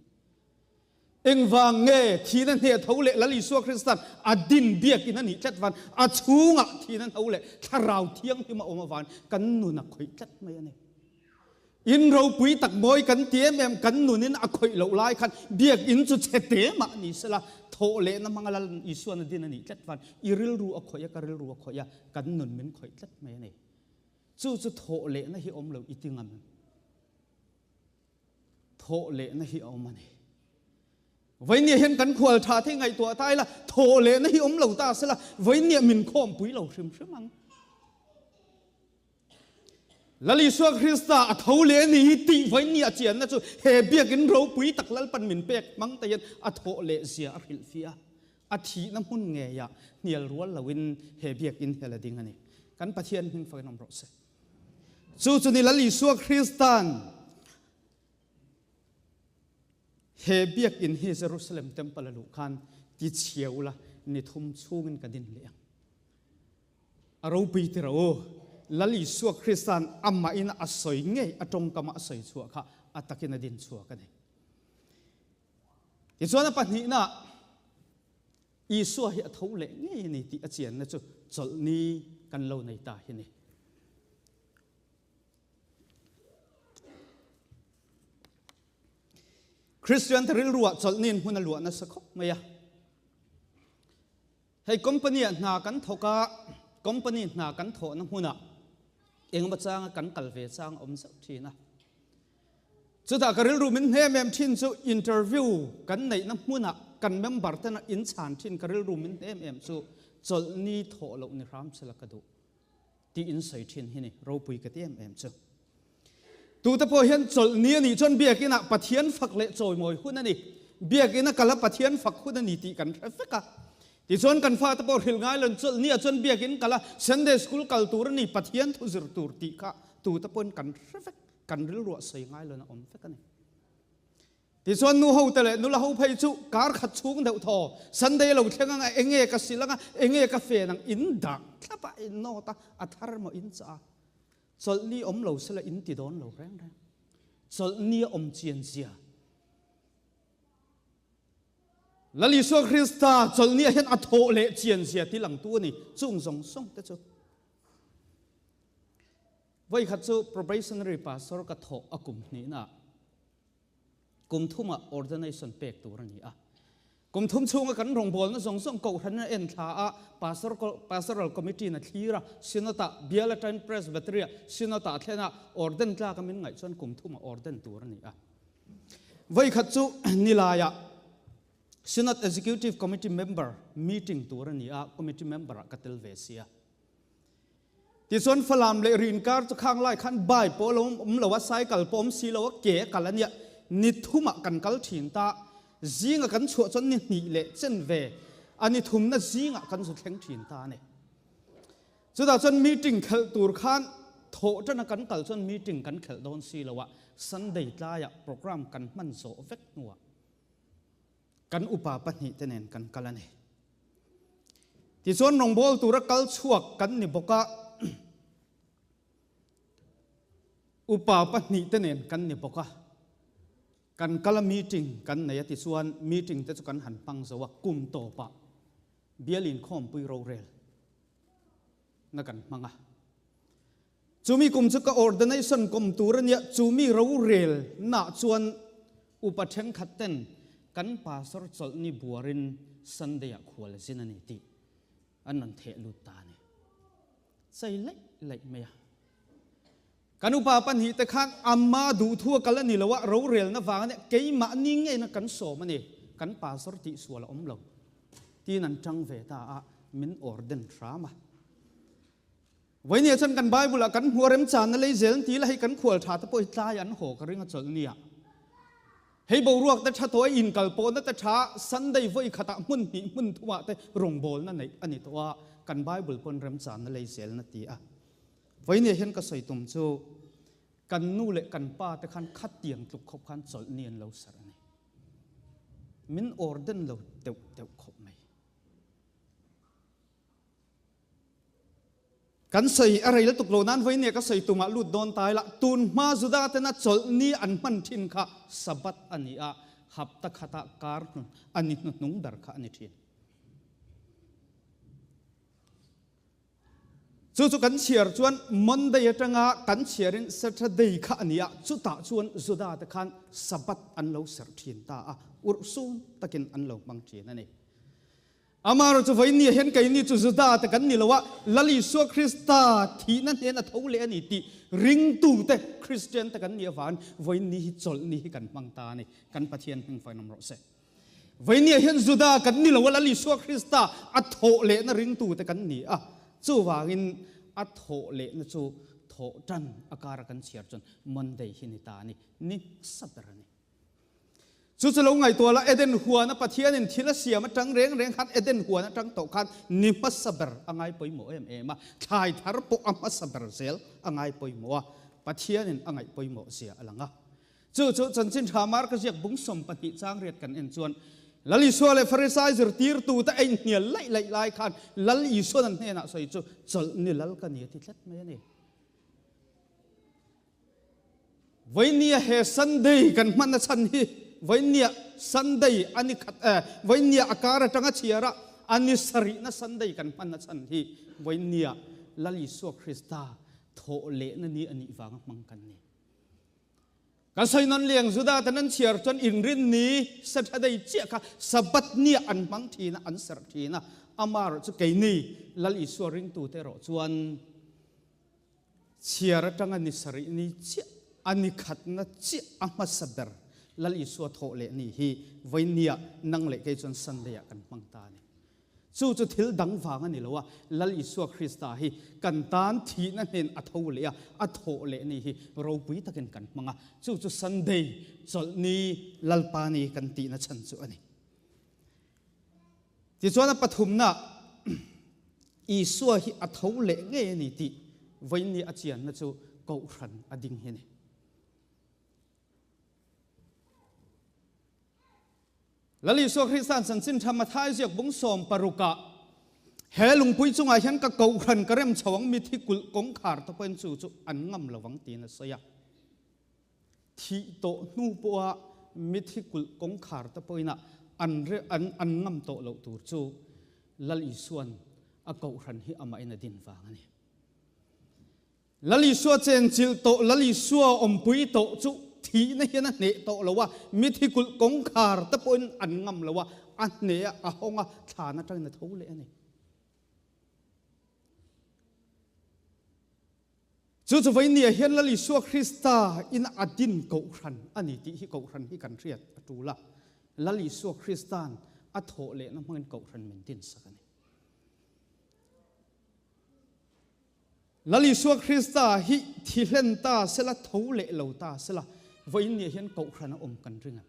Engvang nge thihna hneh tho leh Lal Isua Kristan a din biakinn a nih tlat van, a chhungah thihna tho leh Thlarau Thianghlim a awm avan kan nun a khawih tlat mai a ni. In ropui tak mawi kan ti em em, kan nunin a khawih loh lai khan biakinn chu chhe te mah ni sela, thawh lehna hmanga Lal Isuan a din a nih tlat van, i rilru a khawih a, ka rilru a khawih a, kan nun min khawih tlat mai a ni. Chu chu thawh lehna hi awm lo i ti ngam. Thawh lehna hi a awm a ni. Vawinia hian kan khual tha thei ngaihtuah ta ila, thawh lehna hi awm lo ta sela, vawinia min khawmpui lo hrim hrim ang. Lal Isua Krista a tho leh a ni hi tih vawinia chianna chu he biakinn ropui tak Lalpan min pek hmang te hian a thawh leh zia a hrilhfiah a. A thihna hmun ngeiah hnial rual loin he biakinn hi a la ding a ni. Kan Pathian hming fakin awm rawh se. Chu chu ni Lal Isua Kristan. He biakinn hi Jerusalem temple a luh khan ti chhia ula ni thum chhungin ka din leh ang. A ropui ti ro u. Lal Isua Krista'n amah in a sawi ngei a tawngkama a sawi chhuah kha a takin a din chhuak a ni. Tichuan a pahnihna Isua hi a tho leh ngei a ni tih a chianna chu chawlhni kan lo nei ta hi ni. Kristian te rilruah chawlhniin hmun a luah nasa khawp mai a. Hei company ah hna kan thawk a, company hna kan thawhna hmunah engemaw changa kan kal ve chang a awm zauh thin a. Chutah ka rilru min hnem em thin chu interview kan neihna hmunah kan member tena in chhan thin ka rilru min hnem em chu chawlhni thawh loh ni hram sela ka duh. Tih in sawi thin hi ni ropui ka ti em em chu. Tute pawh hian chawlhni a nih chuan biakinah Pathian fak leh chawimawi hun a ni. Biakina kala Pathian fak hun a ni tih kan hre vek a. Tichuan kan fate pawh hrilh ngai lo chawlhni ah chuan biakin kala Sunday school kal tur a ni, Pathian thu zir tur tih kha tute pawhin kan hre vek, kan rilruah sawi ngai lo na awm vek a ni. Tichuan nu ho te leh nula ho phei chu kar khat chhung deuh thaw Sunday lo thleng anga enge ka sil anga enge ka fen ang in dah thlap a in nawt a a thar maw in chah a chawlhni awm lo sela in ti dawn lo reng reng chawlhni a awm chian zia Lal Isua Krista chawlhni ah hian a thawh leh chian zia ti langtu a ni chung zawng zawng te chu Voikhat chu probationary pastor ka thawh a kum hnihna kum thumah ordination pek tur a ni a. Kum thum chhunga kan rawngbawlna zawng zawng kohhran a en thla a, pastor pastoral committee na thlir a, synod-ah bial atangin presbytery-ah synod-ah thlen a orden tlak a min ngaih chuan kum thumah orden tur a ni a. Voikhat chu nilaiah Synod Executive Committee member meeting tur a ni a, committee member-ah ka tel ve si a. Tichuan Falam leh Rin kar chu khang lai khan bike pawh lo awm lo a, cycle pawh awm si lo a, ke a kal a nia. Ni thumah kan kal thin ta, zinga kan chhuah chuan ni hnih leh chen ve a ni thumna zingah kan zu thleng thin ta a ni. Chutah chuan meeting khelh tur khan thawh tana kan kal chuan meeting kan khelh dawn si lo a, Sunday tlaiah program kan hman zawh vek hnuah Kan upa pahnihte nen kan kal a ni. Tichuan rawngbâwl tura kal chhuak kan ni bawk a, upa pahnihte nen kan ni bawk a, kan kal a meeting kan nei a tichuan meeting te chu kan han hmang zo a, kum tawpah bial inkhawmpui rorel na kan hmang a. Chumi kum chu ka ordination kum tur a nia, chumi rorel nah chuan upa thenkhat ten kan pastor chawlhni buarin Sunday ah khual zin a ni tih an rawn theh lut ta a ni. Chei laih laih mai a. Kan upa pahnih te khan amma duhthu a kal a ni lo a, rorelna vang a nia, keimahni ngeina kan sawm a ni, kan pastor tihsual a awm lo tiin an tang ve ta a, min orden hram a. Vawinia chuan kan Bible ah kan hmuh a remchanna lei zel an ti la, hei kan khual tha te pawh hi tlai an haw ka ring a chawlh nia. Hei boruak te tha tawh a, inkal pawhna te tha, Sunday vawi khatah hmun hnih hmun thumah te rawngbawlna neih a ni tawh a, kan Bible pawn remchanna lei zel na ti a. Vawinia hian ka sawi tum chu kan nu leh kan pa te khan khatiang tluk khawp khan chawlh ni an lo serh a ni. Min orden lo deuh deuh khawp mai. Kan sawi a rei lutuk lo nan vawinia ka sawi tumah lut dawn ta ila, tun hma Juda tena chawlhni an hman thin kha Sabbath a ni a, hapta khatah kar hnu a ni hnuhnung ber kha a ni thin. Chu chu kan chhiar chuan Monday atanga kan chhiarin Saturday kha a ni a, chutah chuan Juda te khan Sabbath an lo serh thin ta a, urhsun takin an lo hmang thin a ni. Amaherawh chu vawiin nia hian keini chu Juda te kan ni lo a, Lal Isua Krista thihna hnen a tho leh a ni tih ringtute, Kristian te kan nih avangin vawiin ni hi chawlh ni hi kan hmang ta a ni. Kan Pathian hming fain awm rawh se. Vawiin nia hian Juda kan ni lo a, Lal Isua Krista a thawh lehna ringtute kan ni a, chuvangin a thawh lehna chu thawh tan a kara kan chhiar chuan Monday hi ni ta a ni, ni hmasa ber a ni. Chu chu lo ngaihtuah la, Eden huana Pathianin thil a siam atang reng reng khan Eden huan atang tawh khan ni hmasa ber a ngai pawimawh em em a, thlai thar pawh a hmasa ber zel a ngai pawimawh a, Pathianin a ngaih pawimawh zia a lang a. Chu chu Chanchin Tha Marka ziak bung 12 chang riat kan en chuan Lal Isua leh Farisai zirtirtute a inhnial laih laih lai khan Lal Isuan an hnenah sawi chu chawlh ni lal ka ni a ti tlat mai a ni. Vawinia he Sunday kan hman a chhan hi vawinia Sunday a ni khat eh vawinia a kar atanga chhiar a a ni sarihna Sunday kan hman a chhan hi vawinia Lal Isua Krista thawh lehna ni a nih vanga hmang kan ni. Kan sawi nawn liang Juda ten an chhiar chuan inrin ni Saturday chiah kha Sabbath nia an hmang thin a an serh thin a amaherawh chu keini Lal Isua ringtute erawh chuan Chhiar atanga ni sarih ni chiah a ni khatna chiah a hmasa ber Lal Isua thawh leh ni hi vawinia nang leh kei chuan Sunday ah kan hmang ta a ni. Chu chu thil dang vang a ni lo a, Lal Isua Krista hi kan tan thihna hnen a tho leh a, a thawh leh ni hi ropui takin kan hmang a, chu chu Sunday chawlh ni Lalpa ni kan tihna chhan chu a ni. Tichuan a pathumna Isua hi a tho leh ngei a ni tih vawiin a chianna chu Kohhran a ding hi a ni. Lal Isua Krista'n chanchin tha Mathai ziak bung 16ah he lungpui chungah hian ka Kohhran ka rem chho ang mithi kulh kawngkhar te pawhin chu chu an ngam lo ang tiin a sawi a. Thih tawh hnu pawha mithi kulh kawngkhar te pawhin an an an ngam tawh loh tur chu Lal Isua'n a Kohhran hi amahin a din vang a ni. Lal Isua chenchilh tawh, Lal Isua awmpui tawh chu thihna hian a hneh tawh lo a, mithi kulh kawngkhar te pawhin an ngam lo a, a hneh a, a hawng a, thlan atangin a tho leh a ni. Chu chu vawinia hian Lal Isua Krista in a din Kohhran a ni tih hi Kohhran hi kan hriat a tul a. Lal Isua Krista'n a thawh lehna hmangin Kohhran min dinsak a ni. Lal Isua Krista hi thi hlen ta sela, tho leh lo ta sela, vawinia hian Kohhran a awm kan ring a.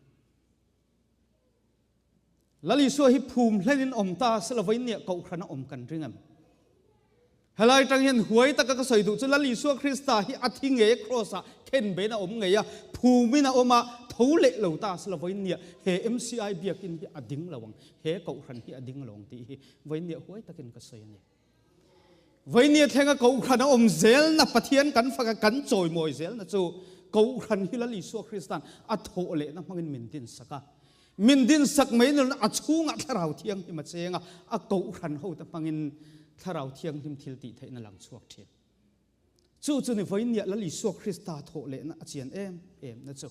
Lal Isua hi phum hlenin awm ta sela vawinia Kohhran a awm kan ring em? Helai tang hian huai taka ka sawi duh chu Lal Isua Krista hi a thi ngei a cross ah khen bein a awm ngei a, phumin a awm a, tho leh lo ta sela vawinia he MCI biakin hi a ding lo ang, he Kohhran hi a ding lo ang tih hi vawinia huai takin ka sawi a ni. Vawinia thlenga Kohhran a awm zelna Pathian kan fak a, kan chawimawi zelna chu Kohhran hi Lal Isua Krista'n a thawh lehna hmangin min dinsak a. Min dinsak mai nilna a chhungah Thlarau Thianghlim a cheng a, a Kohhran hote hmangin Thlarau Thianghlim thil tih theihna lang chhuak thin. Chu chu ni vawinia Lal Isua Krista thawh lehna a chian em em na chu.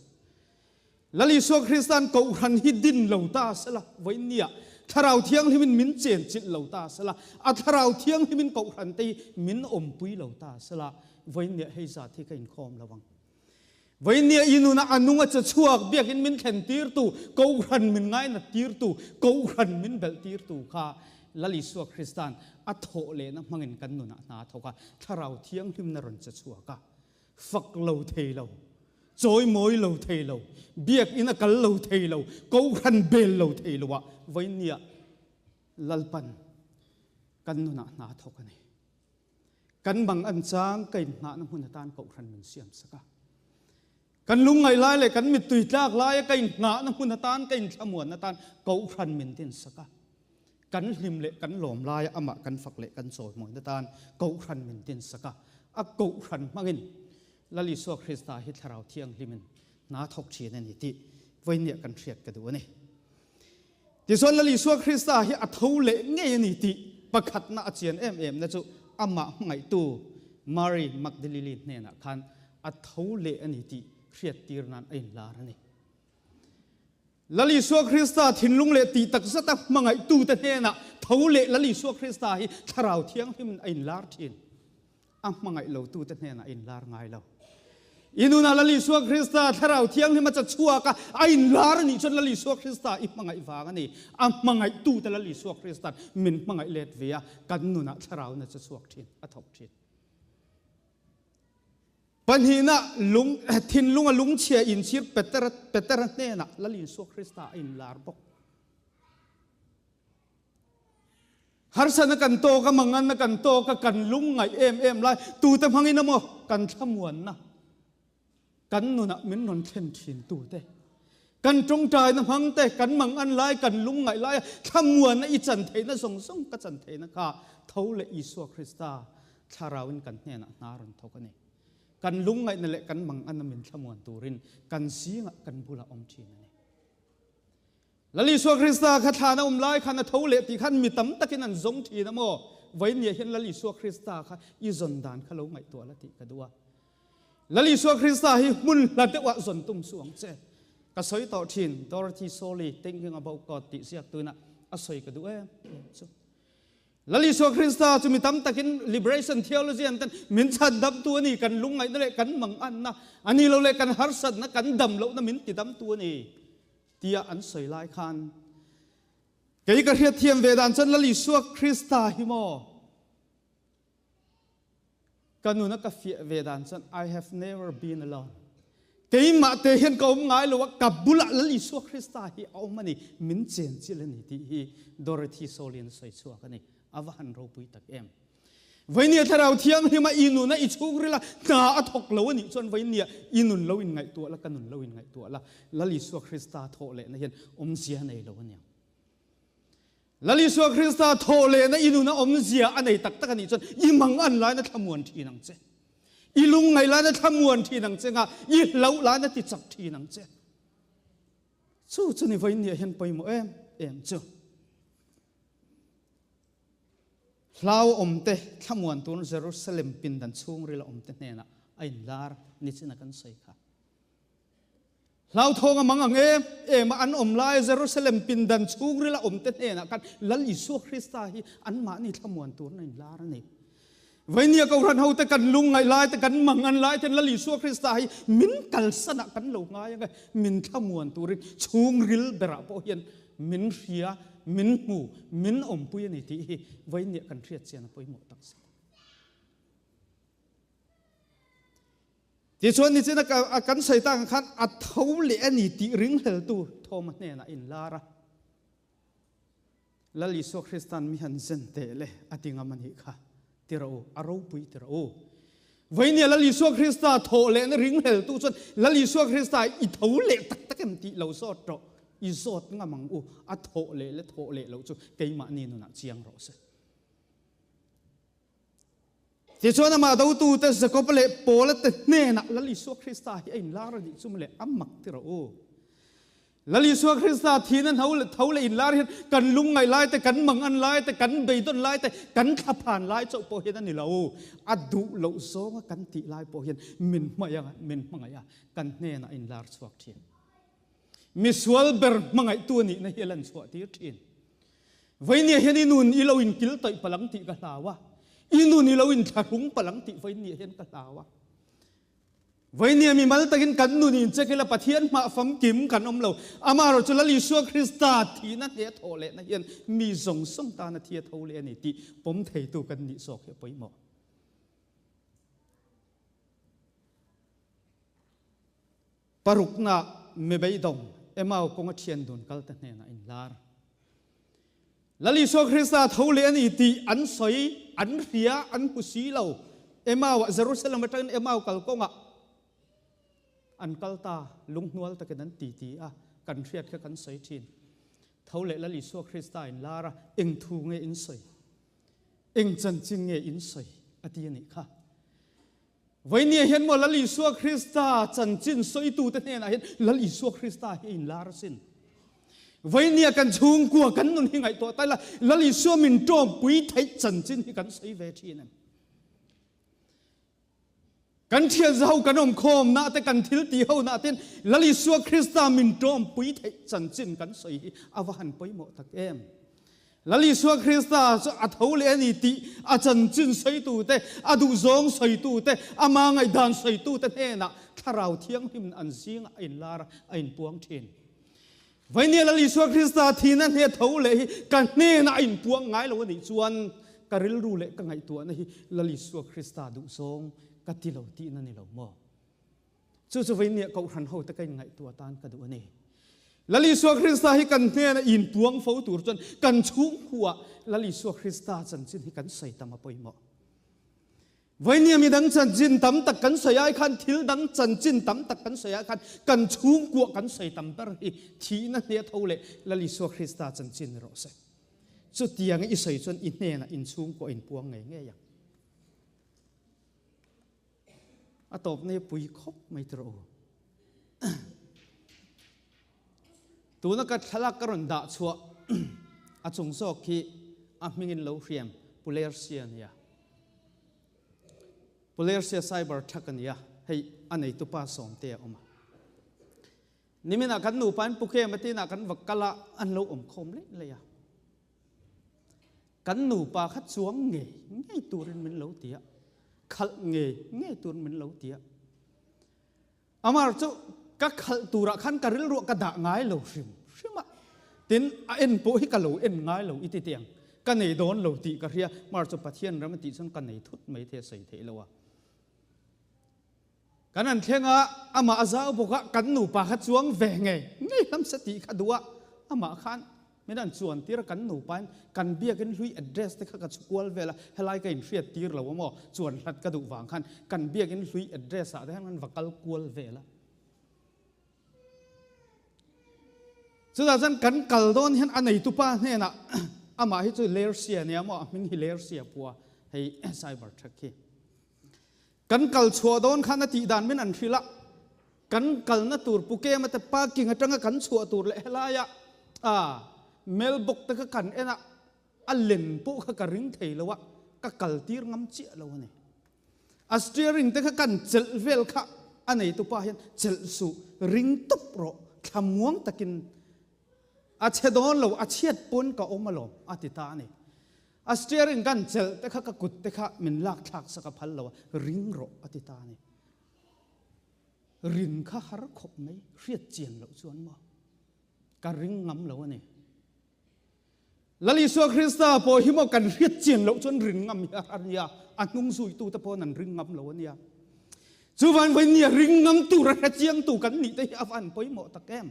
Lal Isua Krista'n Kohhran hi din lo ta sela, vawinia Thlarau Thianghlimin min chenchilh lo ta sela, a Thlarau Thianghlimin Kohhran te hi min awmpui lo ta sela, vawinia hei zat hi ka inkhawm lo ang. Vawinia i nuna a nung a che chhuak biakin min thlen tirtu, Kohhran min ngainat tirtu, Kohhran min belh tirtu kha Lal Isua Krista'n a thawh lehna hmangin kan nunah hna a thawk a, Thlarau Thianghlimna rawn che chhuak a, fak lo thei lo, chawimawi lo thei lo, biakin a kal lo thei lo, Kohhran bel lo thei lo ah vawinia Lalpan kan nunah hna a thawk a ni. Kan bang an chang ka inhnahna hmun atan Kohhran min siam sak a. Kan lungngaih lai leh kan mittui tlak laia ka inhnahna hmun atan, ka inthlamuanna atan Kohhran min din sak a. Kan hlim leh kan lawm laia amah kan fak leh kan chawimawina tan Kohhran min din sak a. A Kohhran hmangin Lal Isua Krista hi Thlarau Thianghlimin hna thawk thin a ni tih vawinia kan hriat ka duh a ni. Tichuan Lal Isua Krista hi a tho leh ngei a ni tih pakhatna a chian em em na chu amah hmangaihtu Mary Magdalene hnenah khan a tho leh a ni tih hriattir nan a inlar a ni. Lal Isua Krista thinlung leh tih tak zata hmangaihtute hnenah tho leh Lal Isua Krista hi Thlarau Thianghlimin a inlar thin. A hmangaih lotute hnenah a inlar ngai lo. I nunah Lal Isua Krista Thlarau Thianghlim a chachhuak a, a inlar a nih chuan Lal Isua Krista i hmangaih vang a ni. A hmangaihtute Lal Isua Krista'n min hmangaih let ve a, kan nunah Thlarauin a chachhuak thin, a thawk thin. Pahnihna, lung, thinlunga lungchhia inchhir Petera, Petera hnenah Lal Isua Krista a inlar bawk. Harsatna kan tawk a, manganna kan tawk a, kan lungngaih em em lai, tute hmangin emaw kan thlamuanna. Kan nunah min rawn thlen thintu te, kan tawngtaina hmang te, kan mangan lai, kan lungngaih laia thlamuanna i chan theihna zawng zawng ka chan theihna kha tho leh Isua Krista thlarauin kan hnenah hna rawn thawk a ni. Kan lungngaihna leh kan manganna min thlamuan turin kan zingah kan bulah awm thin a ni. Lal Isua Krista kha thlan a awm lai khan a tho leh tih khan mi tam takin an zawng thin a maw? Vawinia hian Lal Isua Krista kha i zawn dan kha lo ngaihtuah la tih ka duh a. Lal Isua Krista hi hmun hla deuhah zawn tum suh ang che. Ka sawi tawh thin, Dorothy Soley, Thinking About God tih ziak tunah a sawi ka duh em em chu. Lal Isua Krista chu mi tam takin liberation theology an ten min chhandamtu a ni, kan lungngaihna leh kan manganna a ni lo leh kan harsatna, kan dam lohna min tidamtu a ni tia an sawi lai khan kei ka hriatthiam ve dan chuan Lal Isua Krista hi maw Ka nuna ka fiah ve dan chuan I have never been alone. Keimah te hian ka awm ngai lo a, ka bulah Lal Isua Krista hi a awm a ni, min chen chilh a ni tih hi Dorothy Solian a sawi chhuak a ni. A va han ropui tak em. Vainia Thlarau Thianghlim a i nuna i chhungril a hna a thawk lo a nih chuan vainia i nun lo in ngaihtuah la, ka nun lo in ngaihtuah la, Lal Isua Krista thawh lehna hian awmzia a nei lo a niang. Lal Isua Krista thawh lehna i nuna awmzia a nei tak tak a nih chuan i mang an laina thlamuan thin ang che. I lungngaih laina thlamuan thin ang che nga, i hlauh laina ti chak thin ang che. Chu chu ni vawiin niah hian pawimawh em em chu. Hlau awmte thlamuan tun Jerusalem pindan chhungril a awmte hnenah a inlar nichin a kan sawi kha. Hlauthawng a mang ang em em a an awm lai Jerusalem pindan chhungril a awmte hnenah khan Lal Isua Krista hi anmahni thlamuan turin a inlar a ni. Vainia Kohhran hote kan lungngaih lai te kan mang an lai ten Lal Isua Krista hi min kalsanah kan lo ngai ang e, min thlamuan turin chhungril berah pawh hian min hria, min hmu, min awmpui a ni tih hi Vainia kan hriat chian a pawimawh takzet. Tichuan nichin a kan sawi tak ang khan a tho leh a ni tih ringhleltu Thoma hnenah a inlar a. Lal Isua Kristan mi han zen teh le a ti ngam a nih kha. Ti rawh u, a ropui ti rawh u. Vainia Lal Isua Krista thawh lehna ringhleltu chuan Lal Isua Krista i tho leh tak tak em tih lo zawt rawh. I zawt ngam ang u, a thawh leh le thawh leh loh chu keimahni nunah chiang rawh se. Tichuan amah dotute Jakob leh Paula te hnenah Lal Isua Krista hi a inlar a nih chu mawle, a mak ti rawh u. Lal Isua Krista thihna hno leh tho leh inlar hian kan lungngaih lai te, kan mangan lai te, kan beidawn lai te, kan thlaphan lai chauh pawh hian a ni lo. A duh loh zawnga kan tih lai pawh hian min hmangaih a, min hmangaih a, kan hnenah a inlar chhuak thin. Misual ber hmangaihtu a nihna hi a lan chhuah tir thin. Vainia hian i nun i lo inkil tawih palang tih ka hlau a, i nun i lo inthlahrung palang tih Vainia hian ka hlau a. Vainia mi mal takin kan nun incheck ila Pathian hmah famkim kan awm lo. Amaherawhchu chu Lal Isua Krista thihna hneh thawh lehna hian mi zawng zawng tana thi a tho leh a ni tih pawm theitu kan nih zawk hi a pawimawh. Parukna mibeidawng Emau kawnga thian dun kalte hnenah inlar. Lal Isua Krista tho leh a ni tih an sawi, an hria, an hmu si lo. Emau-ah, Jerusalem atangin Emau kal kawngah an kal ta, lunghnual takin an titi a, kan hriat kha kan sawi thin. Tho leh Lal Isua Krista inlar a, eng thu nge in sawi? Eng chanchin nge in sawi? a ti a nih kha. Vainia hian maw Lal Isua Krista chanchin sawitute hnenah hian Lal Isua Krista hi a inlar asin. Vainia kan chhungkua kan nun hi ngaihtuah ta ila Lal Isua min tawmpui theih chanchin hi kan sawi ve thin em? Kan thian zaho kan awm khawmna te kan thil ti ho na ten Lal Isua Krista min tawmpui theih chanchin kan sawi hi a va han pawimawh tak em? Lal Isua Krista chu a tho leh a ni tih a chanchin sawitute, a duhzawng sawitute, ama ngaihdan sawitute hnenah Thlarau Thianghlim an zingah a inlar a, a inpuang thin. Vainia Lal Isua Krista thihna hne tho leh hi ka hnenah a inpuang ngai lo a nih chuan ka rilru leh ka ngaihtuahna hi Lal Isua Krista duhzawng ka ti lo tihna ni lo maw? Chu chu veinia Kohhran hote ka inngaihtuah atan ka duh a ni. Lal Isua Krista hi kan hnena inpuang fo tur chuan kan chhungkhuah Lal Isua Krista chanchin hi kan sawi tam a pawimawh. Vainia midang chanchin tam tak kan sawi ai khan thil dang chanchin tam tak kan sawi ai khan kan chhungkua kan sawi tam ber hi thihna hne tho leh Lal Isua Krista chanchin ni rawh se. Chutianga i sawi chuan i hnenah in chhungkua in puang ngei ngei ang. A tawp nei pui khawp mai tir u. Tuna ka thlalak ka rawn dah chhuah a chung zawk khi a hmingin lo hriam Pulersia nia. Pulersia cyber truck a nia, hei a neitupa sawmte a awm a. Niminah kan nupa in Pukem atinah kan va kal a, an lo awm khawm leh leh a. Kan nupa kha chuang ngei ngei turin min lo ti a, khalh ngei ngei turin min lo ti a. Amar chu ka khalh turah khan ka rilruah ka dah ngai lo hrim hrim a, tin a en pawh hi ka lo en ngai lo i ti teh ang, ka nei dawn lo tih ka hria, mar chu Pathian ram a tih chuan ka nei thut mai thei a sawi theih lo a. Kan an thleng a, amah a zau bawk a, kan nupa kha chuang ve ngei ngei lam se tih kha duh a, amah khan Min an chuan tir a kan nupain kan biakin hlui address te kha ka chhu kual vel a, helai ka inhriat tir lo a maw, chuan hlat ka duh vang khan kan biakin hlui address ah te hian kan va kal kual vel a. Chutah chuan kan kal dawn hian a neitupa hnenah amah hi chu Lersia nia maw, a hming hi Lersia pua hei cyber truck hi. Kan kal chhuah dawn khan a tih dan min an hrilh a, kan kalna tur Pukema te parking atanga kan chhuah tur leh helaia a mailbox te kha kan en a, a len pawh kha ka ring thei lo a, ka kal tir ngam chiah lo a ni. A steering te kha kan chelh vel kha a neitupa hian chelh suh, ring tawp rawh, thlamuang takin a che dawn lo, a chhiat pawn ka awm alawm a ti ta a ni. A steering kan chelh te kha ka kut te kha min lak thlak sak a phal lo a, ring rawh a ti ta a ni. Rin kha har khawp mai, hriat chian loh chuan maw ka ring ngam lo a ni. Lal Isua Krista pawh hi maw kan hriat chian loh chuan rin ngam hi a har a nia, a hnung zuitu te paw'n an ring ngam lo a nia. Chuvan vawi nia ring ngam tur a hre chiangtu kan nih te hi a van pawimawh tak em.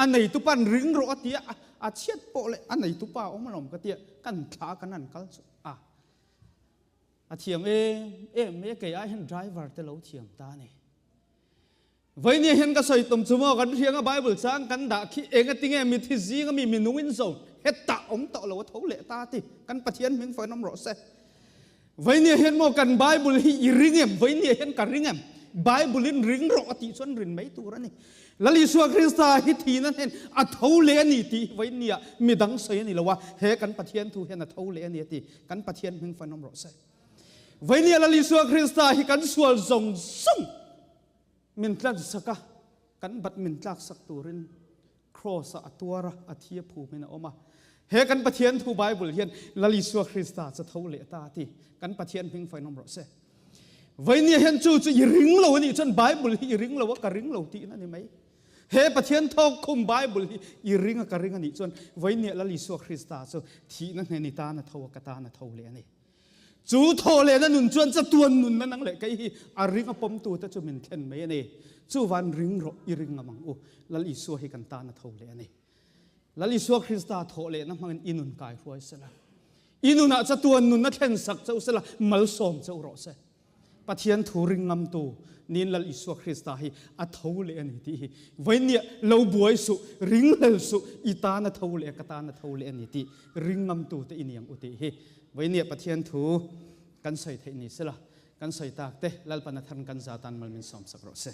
A neitu pan ring rawh a ti a, a chhiat pawh leh a neitu pa awm alawm ka ti a, kan thla kan han kal chu a a thiam em em mai a, kei ai hian driver te lo thiam ta a ni. Vawinia hian ka sawi tum chu maw kan hriang a Bible chang kan dah khi eng a tinge mithi zing ami minung in zo hetah awm tawh lo a tho leh ta ti kan Pathian hming fawn awm rawh se. Vawinia hian maw kan Bible hi i ring em? Vawinia hian ka ring em? Bible in ring rawh a tih chuan rin mai tur a ni. Lal Isua Krista hi thihna hnen a tho leh a ni tih hi vawinia midang sawi a ni lo a, he kan Pathian thu hian a tho leh a ni a ti. Kan Pathian hming fan awm rawh se. Vawinia Lal Isua Krista hi kan sual zawng zawng min tlansak a, kan bat min tlaksak turin Kraws-ah a tuar a, a thi a phumin a awm a. He kan Pathian thu Bible hian Lal Isua Krista chu tho leh ta a ti. Kan Pathian hming fain awm rawh se. Vainia hian chu chu i ring lo a nih chuan Bible hi i ring lo a, ka ring lo tihna a ni mai. He Pathian thawk khum Bible hi i ring a, ka ring a nih chuan Vainia Lal Isua Krista chu thihna hnen i tan a tho a, ka tan a tho leh a ni. Chu thaw lehna nun chuan chatuan nunna nang leh kei hi a ring a pawmtute chu min thlen mai a ni. Chuvan ring rawh i ring ngam ang u. Lal Isua hi kan tan a tho leh a ni. Lal Isua Krista thawh lehna hmangin i nun kai hruai sela. I nunah chatuan nunna thlen sak chauh sela, malsawm chauh rawh se. Pathian thu ring ngamtu niin Lal Isua Krista hi a tho leh a ni tih hi vawinia lo buai suh, ring hlel suh, i tan a tho leh a, ka tan a tho leh a ni tih ring ngamtu te i ni ang u tih hi vawinia Pathian thu kan sawi theih ni sela, kan sawi tak te Lalpan a than kan za tan mal min sawmsak rawh se.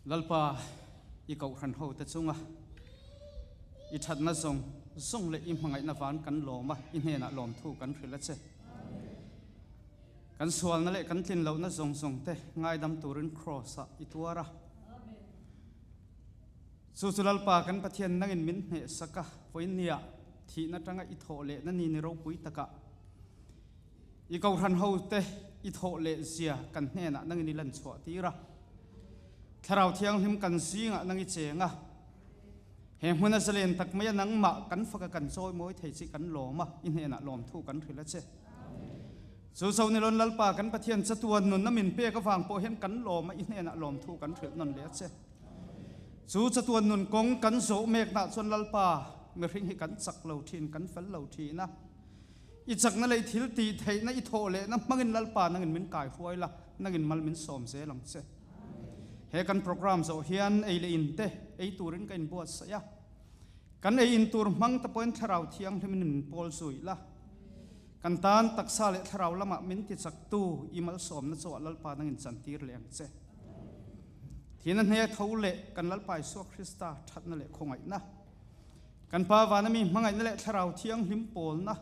Lalpa, i kohhran hote chunga i thatna zawng zawng leh i hmangaihna van kan lawm a, i hnenah lawmthu kan hrilh a che. Kan sualna leh kan tlin lohna zawng zawng te ngaidam turin Kraws-ah i tuar a. Chu chu Lalpa kan Pathian nangin min hnehsak a, vawiinniah thihna tanga i thawh lehna ni ni ropui takah i kohhran hote i thawh leh zia kan hnenah nangin i lan chhuah tir a. Thlarau Thianghlim kan zingah nang i cheng a, he hmuna zalen tak maia nangmah kan faka kan chawimawi thei chi kan lawm a, i hnenah lawmthu kan hrilh a che. Chu Zonilon Lalpa kan Pathian chatuan nunna min pek avang pawh hian kan lawm a, i hnenah lawmthu kan hrilh nawn leh a che. Chu chatuan nun kawng kan zawh meknah chuan Lalpa mihring hi kan chak lo thin, kan fel lo thin a. I chakna leh i thil tih theihna i thawh lehna hmangin Lalpa nangin min kai hruai la, nangin mal min sawm zel ang che. He kan program zawh hian ei leh in te ei turin ka inbuatsaih a. Kan ei in tur hmang te pawhin Thlarau Thianghlimin min pawl zui la. Kan tan taksa leh thlarau lamah min tichaktu i malsawmna chauhah Lalpa nangin chantir leh ang che. Thihna hne tho leh kan Lalpa Isua Krista thatna leh khawngaihna, kan Pa vana mi hmangaihna leh Thlarau Thianghlim pawlna,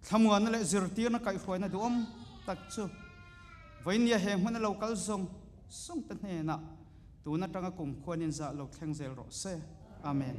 thlamuanna leh zirtirna kaihhruaina duhawm tak chu vawinia he hmuna lo kal zawng zawng te hnenah tun atanga kum khuanin zah lo thleng zel rawh se. Amen.